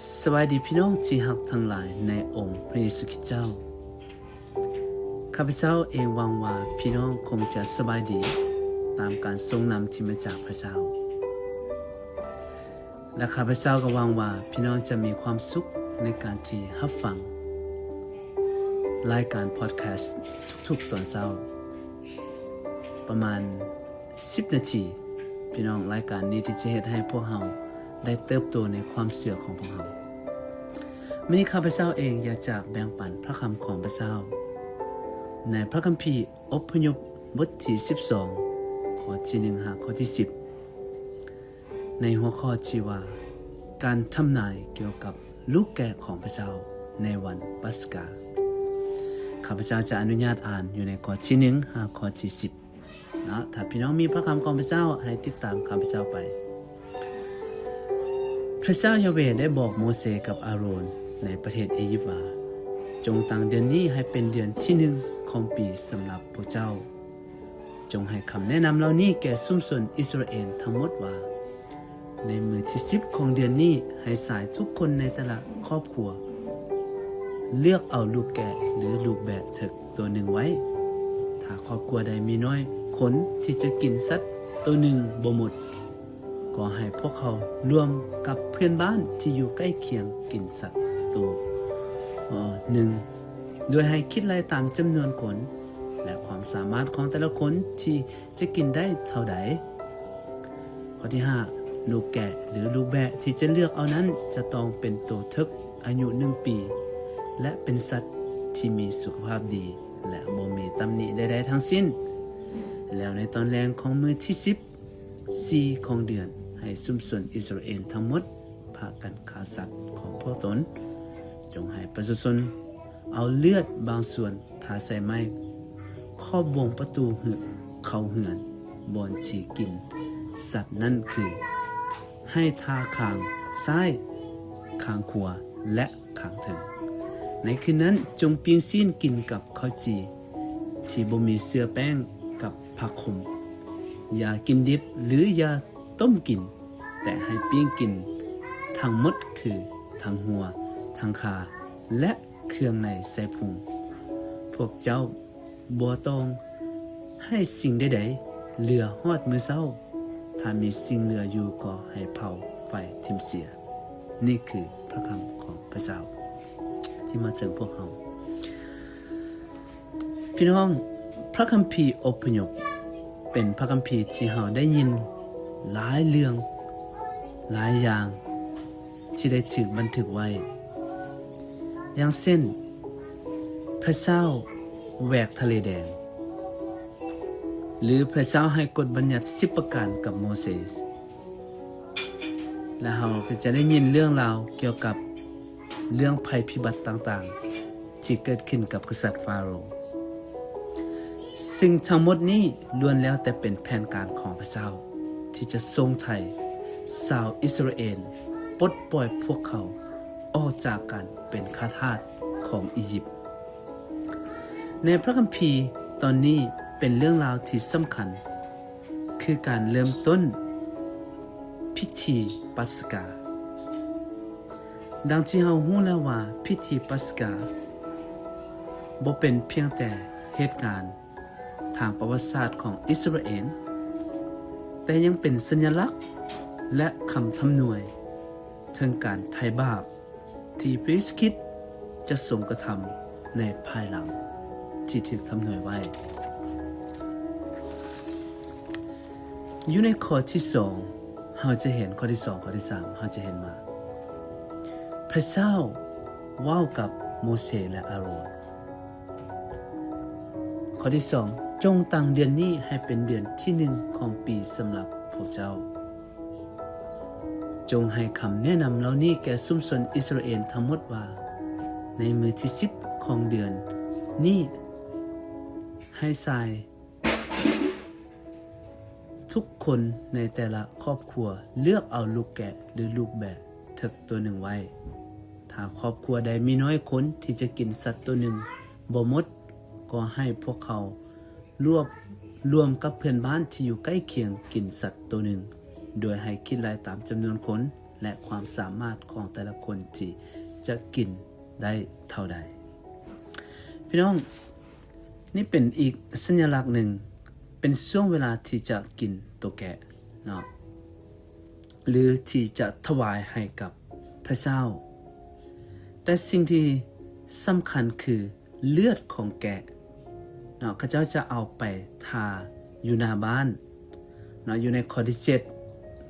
ສະບາຍດີພີ່ນ້ອງທີ່ຮັກທັງຫຼາຍໃນອົງພະເຢຊູຄຣິສເຈົ້າ. ຂ້າພະເຈົ້າເອງຫວັງວ່າພີ່ນ້ອງຄົງຈະສະບາຍດີຕາມການຊົງນຳທີ່ມາຈາກພະເຈົ້າ ແລະ ຂ້າພະເຈົ້າກໍຫວັງວ່າພີ່ນ້ອງຈະມີຄວາມສຸກໃນການທີ່ຮັບຟັງລາຍການພອດແຄສທຸກໆຕອນເຊົ້າ ປະມານສິບນາທີ. ພີ່ນ້ອງ, ລາຍການນີ້ທີ່ຈະເຮັດໃຫ້ພວກເຮົາໄດ້ເຕີບໂຕໃນຄວາມເຊື່ອຂອງພວກເຮົາ. ມື້ນີ້ຂ້າພະເຈົ້າເອງຢາກຈະແບ່ງປັນພະຄຳຂອງພະເຈົ້າ ໃນພະຄຳພີອົບພະຍົບບົດທີສິບສອງ ຂໍ້ທີໜຶ່ງຫາຂໍ້ທີສິບ ໃນຫົວຂໍ້ທີ່ວ່າ ການທຳນາຍກ່ຽວກັບລູກແກະຂອງພະເຈົ້າໃນວັນປັດສະກາ. ຂ້າພະເຈົ້າຈະອະນຸຍາດອ່ານຢູ່ໃນຂໍ້ທີໜຶ່ງຫາຂໍ້ທີສິບເນາະ. ຖ້າພີ່ນ້ອງມີພະຄຳຂອງພະເຈົ້າ, ໃຫ້ຕິດຕາມຂ້າພະເຈົ້າໄປ. ພະເຈົ້າຢາເວໄດ້ບອກໂມເຊກັບອາໂຣນໃນປະເທດອີຢິບວ່າ, ຈົ່ງຕັ້ງເດືອນນີ້ໃຫ້ເປັນເດືອນທີໜຶ່ງຂອງປີສຳລັບພວກເຈົ້າ. ຈົ່ງໃຫ້ຄຳແນະນຳເຫຼົ່ານີ້ແກ່ຊຸມຊົນອິດສະຣາເອນທັງໝົດວ່າ, ໃນມື້ທີສິບຂອງເດືອນນີ້, ໃຫ້ຊາຍທຸກຄົນໃນແຕ່ລະຄອບຄົວເລືອກເອົາລູກແກະ ຫຼື ລູກແບະເຖິກໂຕໜຶ່ງໄວ້. ຖ້າຄອບຄົວໃດມີນ້ອຍຄົນທີ່ຈະກິນສັດໂຕໜຶ່ງບໍ່ໝົດ, ກໍໃຫ້ພວກເຂົາລວມກັບເພື່ອນບ້ານທີ່ຢູ່ໃກ້ຄຽງກິນສັດໂຕໜຶ່ງ, ໂດຍໃຫ້ຄິດໄລ່ຕາມຈຳນວນຄົນ ແລະ ຄວາມສາມາດຂອງແຕ່ລະຄົນທີ່ຈະກິນໄດ້ເທົ່າໃດ. ຂໍ້ທີຫ້າ, ລູກແກະ ຫຼື ລູກແບະທີ່ຈະເລືອກເອົານັ້ນ ຈະຕ້ອງເປັນໂຕເຖິກອາຍຸໜຶ່ງປີ ແລະ ເປັນສັດທີ່ມີສຸຂະພາບດີ ແລະ ບໍ່ມີຕຳໜິໃດໆທັງສິ້ນ. ແລ້ວໃນຕອນແລງຂອງມື້ທີສິບສີ່ຂອງເດືອນ, ໃຫ້ຊຸມຊົນອິດສະຣາເອນທັງໝົດພາກັນຂ້າສັດຂອງພວກຕົນ. ຈົ່ງໃຫ້ປະຊາຊົນເອົາເລືອດບາງສ່ວນ ທາໃສ່ໄມ້ຂອບວົງປະຕູເຮືອນ ເຂົ້າເຮືອນບ່ອນທີ່ກິນສັດນັ້ນ ຄື ໃຫ້ທາຂ້າງຊ້າຍ, ຂ້າງຂວາ ແລະ ຂ້າງເທິງ. ໃນຄືນນັ້ນ, ຈົ່ງປີ້ງຊີ້ນກິນກັບເຂົ້າຈີ່ທີ່ບໍ່ມີເຊື້ອແປ້ງກັບຜັກຂົມ. ຢ່າກິນດິບ ຫຼື ຢ່າຕົ້ມກິນ, ແຕ່ໃຫ້ປີ້ງກິນທັງໝົດ ຄື ທັງຫົວ, ທັງຂາ ແລະ ເຄື່ອງໃນໃສ່ພຸງ. ພວກເຈົ້າບໍ່ຕ້ອງໃຫ້ສິ່ງໃດໆເຫຼືອຮອດມື້ເຊົ້າ. ຖ້າມີສິ່ງເຫຼືອຢູ່ກໍໃຫ້ເຜົາໄຟຖິ້ມເສຍ. ນີ້ຄືພະຄຳຂອງພະເຈົ້າທີ່ມາເຖິງພວກເຮົາ. ພີ່ນ້ອງ, ພະຄຳພີອົບພະຍົບເປັນພະຄຳພີທີ່ເຮົາໄດ້ຍິນຫຼາຍເລື່ອງ, ຫຼາຍຢ່າງ ທີ່ໄດ້ຖືກບັນທຶກໄວ້, ຢ່າງເຊັ່ນ ພະເຈົ້າແຫວກທະເລແດງ ຫຼື ພະເຈົ້າໃຫ້ກົດບັນຍັດສິບປະການກັບໂມເຊສ ແລະ ເຮົາກໍຈະໄດ້ຍິນເລື່ອງລາວກ່ຽວກັບເລື່ອງໄພພິບັດຕ່າງໆ ທີ່ເກີດຂຶ້ນກັບກະສັດຟາໂຣ. ສິ່ງທັງໝົດນີ້ລ້ວນແລ້ວແຕ່ເປັນແຜນການຂອງພະເຈົ້າ ທີ່ຈະຊົງໄຖ່ຊາວອິດສະຣາເອນ, ປົດປ່ອຍພວກເຂົາອອກຈາກການເປັນຂ້າທາດຂອງອີຢິບ. ໃນພະຄຳພີຕອນນີ້ເປັນເລື່ອງລາວທີ່ສຳຄັນ ຄືການເລີ່ມຕົ້ນພິທີປັດສະກາ. ດັ່ງທີ່ເຮົາຮູ້ແລ້ວວ່າ ພິທີປັດສະກາບໍ່ເປັນພຽງແຕ່ເຫດການທາງປະຫວັດສາດຂອງອິດສະຣາເອນ, ແຕ່ຍັງເປັນສັນຍະລັກ ແລະ ຄຳທຳນວຍເຖິງການໄຖ່ບາບ ທີ່ພະເຢຊູຄຣິດຈະຊົງກະທຳໃນພາຍຫຼັງທີ່ຖືກທຳນວຍໄວ້. ຢູ່ໃນຂໍ້ທີສອງ ເຮົາຈະເຫັນ, ຂໍ້ທີສອງ ຂໍ້ທີສາມ ເຮົາຈະເຫັນວ່າ ພະເຈົ້າເວົ້າກັບໂມເຊ ແລະ ອາໂຣນ. ຂໍ້ທີສອງ, ຈົ່ງຕັ້ງເດືອນນີ້ໃຫ້ເປັນເດືອນທີໜຶ່ງຂອງປີສຳລັບພວກເຈົ້າ. ຈົ່ງໃຫ້ຄຳແນະນຳເຫຼົ່ານີ້ແກ່ຊຸມຊົນອິດສະຣາເອນທັງໝົດວ່າ, ໃນມື້ທີສິບຂອງເດືອນນີ້, ໃຫ້ຊາຍທຸກຄົນໃນແຕ່ລະຄອບຄົວເລືອກເອົາລູກແກະ ຫຼື ລູກແບະເຖິກໂຕໜຶ່ງໄວ້. ຖ້າຄອບຄົວໃດມີນ້ອຍຄົນທີ່ຈະກິນສັດໂຕໜຶ່ງບໍ່ໝົດ, ກໍໃຫ້ພວກເຂົາ ລວບລວມກັບເພື່ອນບ້ານທີ່ຢູ່ໃກ້ຄຽງກິນສັດໂຕໜຶ່ງ, ໂດຍໃຫ້ຄິດໄລ່ຕາມຈຳນວນຄົນ, ແລະ ຄວາມສາມາດຂອງແຕ່ລະຄົນທີ່ຈະກິນໄດ້ເທົ່າໃດ. ພີ່ນ້ອງ, ນີ້ເປັນອີກສັນຍະລັກໜຶ່ງ, ເປັນຊ່ວງເວລາທີ່ຈະກິນໂຕແກະເນາະ ຫຼື ທີ່ຈະຖວາຍໃຫ້ກັບພະເຈົ້າ. ແຕ່ສິ່ງທີ່ສຳຄັນຄື ເລືອດຂອງແກະເນາະ ເຂົາເຈົ້າຈະເອົາໄປທາຢູ່ໜ້າບ້ານເນາະ. ຢູ່ໃນຂໍ້ທີເຈັດ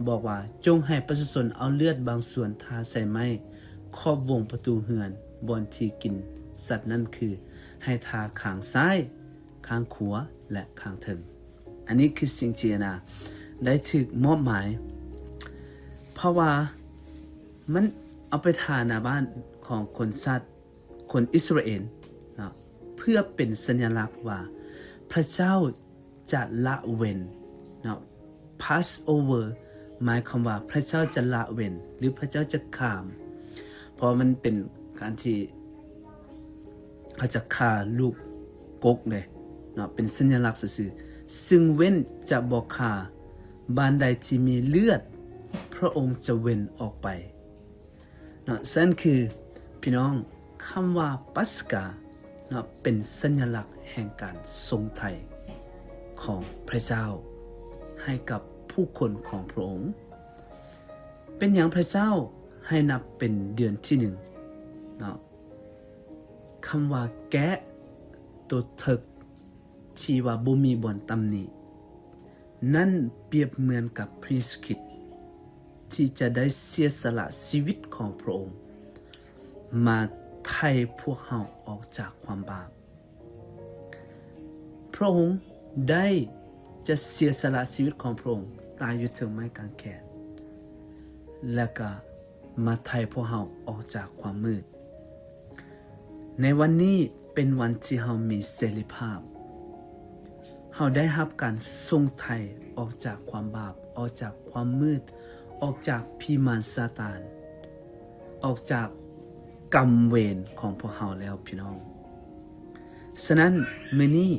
ບອກວ່າ, ຈົ່ງໃຫ້ປະຊາຊົນເອົາເລືອດບາງສ່ວນທາໃສ່ໄມ້ຂອບວົງປະຕູເຮືອນ ບ່ອນທີ່ກິນສັດນັ້ນ ຄືໃຫ້ທາຂ້າງຊ້າຍ, ຂ້າງຂວາ ແລະ ຂ້າງເທິງ. ອັນນີ້ຄືສິ່ງທີ່ ອາ ໄດ້ຖືກມອບໝາຍ, ເພາະວ່າມັນເອົາໄປທາໜ້າບ້ານຂອງຄົນຊາດ ຄົນອິດສະຣາເອນເນາະ ເພື່ອເປັນສັນຍະລັກວ່າພະເຈົ້າຈະລະເວັ້ນເນາະ. Passover ໝາຍຄວາມວ່າພະເຈົ້າຈະລະເວັ້ນ ຫຼື ພະເຈົ້າຈະຂ້າມ, ເພາະວ່າມັນເປັນການທີ່ເຂົາຈະຂ້າລູກກົກເດ້ເນາະ, ເປັນສັນຍະລັກຊື່ໆ. ຊຶ່ງເວັ້ນຈະບໍ່ຂ້າ, ບ້ານໃດທີ່ມີເລືອດ ພະອົງຈະເວັ້ນອອກໄປ. ເນາະ, ຊັ້ນຄື ພີ່ນ້ອງ, ຄຳວ່າປັດສະກາເນາະ ເປັນສັນຍະລັກແຫ່ງການຊົງໄຖ່ຂອງພະເຈົ້າໃຫ້ກັບຜູ້ຄົນຂອງພະອົງ. ເປັນຫຍັງພະເຈົ້າໃຫ້ນັບເປັນເດືອນທີໜຶ່ງເນາະ? ຄຳວ່າແກະໂຕເຖິກ ທີ່ວ່າບໍ່ມີບ່ອນຕຳໜິນັ້ນ ປຽບເໝືອນກັບພະເຢຊູຄຣິດ ທີ່ຈະໄດ້ເສຍສະຫຼະຊີວິດຂອງພະອົງ ມາໄຖ່ພວກເຮົາອອກຈາກຄວາມບາບ. ພະອົງໄດ້ຈະເສຍສະຫຼະຊີວິດຂອງພະອົງ ຕາຍຢູ່ເທິງໄມ້ກາງແຂນ ແລະກະ ມາໄຖ່ພວກເຮົາອອກຈາກຄວາມມືດ. ໃນວັນນີ້ເປັນວັນທີ່ເຮົາມີເສລີພາບ. ເຮົາໄດ້ຮັບການຊົງໄຖ່ອອກຈາກຄວາມບາບ, ອອກຈາກຄວາມມືດ, ອອກຈາກຜີມານຊາຕານ, ອອກຈາກກຳເວນຂອງພວກເຮົາແລ້ວ, ພີ່ນ້ອງ. ສະນັ້ນ, ມື້ນີ້,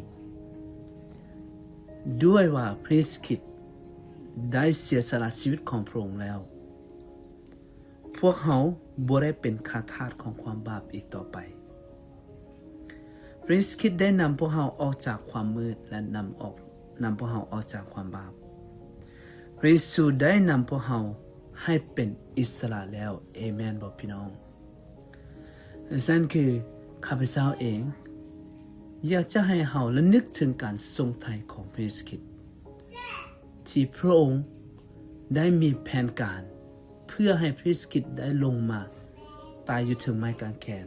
ດ້ວຍວ່າພະເຢຊູຄຣິດໄດ້ເສຍສະຫຼະຊີວິດຂອງພະອົງແລ້ວ, ພວກເຮົາບໍ່ໄດ້ເປັນຂ້າທາດຂອງຄວາມບາບອີກຕໍ່ໄປ. ພະເຢຊູຄຣິດໄດ້ນຳພວກເຮົາອອກຈາກຄວາມມືດ ແລະ ນຳອອກ, ນຳພວກເຮົາອອກຈາກຄວາມບາບ. ພະເຢຊູໄດ້ນຳພວກເຮົາໃຫ້ເປັນອິດສະຫຼະແລ້ວ. ເອເມນບໍ່ ພີ່ນ້ອງ? ຊັ້ນຄື ຂ້າພະເຈົ້າເອງ ຢາກຈະໃຫ້ເຮົາລະນຶກເຖິງການຊົງໄຖ່ຂອງພະເຢຊູຄຣິດ ທີ່ພະອົງໄດ້ມີແຜນການ ເພື່ອໃຫ້ພະເຢຊູຄຣິດໄດ້ລົງມາຕາຍຢູ່ເທິງໄມ້ກາງແຂນ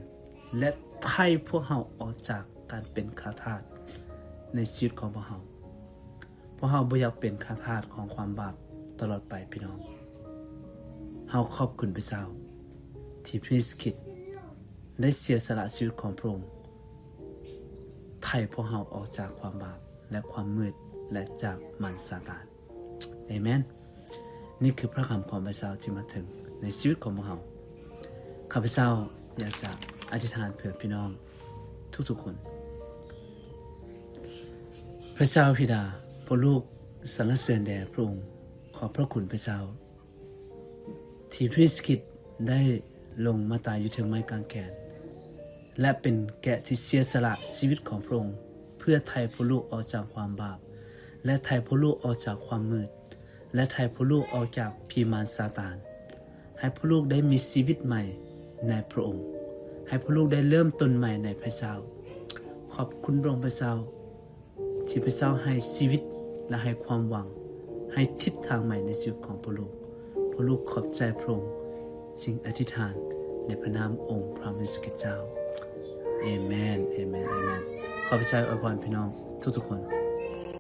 ແລະ ໄຖ່ພວກເຮົາອອກຈາກການເປັນຂ້າທາດໃນຊີວິດຂອງພວກເຮົາ. ພວກເຮົາບໍ່ຢາກເປັນຂ້າທາດຂອງຄວາມບາບຕະຫຼອດໄປ, ພີ່ນ້ອງ. ເຮົາຂອບຄຸນພະເຈົ້າ ທີ່ພະເຢຊູຄຣິດໄດ້ເສຍສະຫຼະຊີວິດຂອງພະອົງ ໄຖ່ພວກເຮົາອອກຈາກຄວາມບາບ ແລະ ຄວາມມືດ ແລະ ຈາກມານຊາຕານ. ເອເມນ. ນີ້ຄືພະຄຳຂອງພະເຈົ້າທີ່ມາເຖິງໃນຊີວິດຂອງພວກເຮົາ. ຂ້າພະເຈົ້າຢາກຈະອະທິຖານເພື່ອພີ່ນ້ອງທຸກໆຄົນ. ພະເຈົ້າບິດາ, ພວກລູກສັນລະເສີນແດ່ພະອົງ. ຂອບພະຄຸນພະເຈົ້າ ທີ່ພະເຢຊູຄຣິດໄດ້ລົງມາຕາຍຢູ່ເທິງໄມ້ກາງແຂນ ແລະ ເປັນແກະທີ່ເສຍສະຫຼະຊີວິດຂອງພະອົງ ເພື່ອໄຖ່ພວກລູກອອກຈາກຄວາມບາບ ແລະ ໄຖ່ພວກລູກອອກຈາກຄວາມມືດ ແລະ ໄຖ່ພວກລູກອອກຈາກຜີມານຊາຕານ. ໃຫ້ພວກລູກໄດ້ມີຊີວິດໃໝ່ໃນພະອົງ. ໃຫ້ພວກລູກໄດ້ເລີ່ມຕົ້ນໃໝ່ໃນພະເຈົ້າ. ຂອບຄຸນພະອົງພະເຈົ້າ ທີ່ພະເຈົ້າໃຫ້ຊີວິດ ແລະ ໃຫ້ຄວາມຫວັງ, ໃຫ້ທິດທາງໃໝ່ໃນຊີວິດຂອງພວກລູກ. ພວກລູກຂອບໃຈພະອົງ, ຈຶ່ງອະທິຖານໃນພະນາມອົງພະເຢຊູຄຣິດເຈົ້າ. ເອເມນ, ເອເມນ, ເອເມນ. ຂໍພະເຈົ້າອວຍພອນພີ່ນ້ອງທຸກໆຄົນ.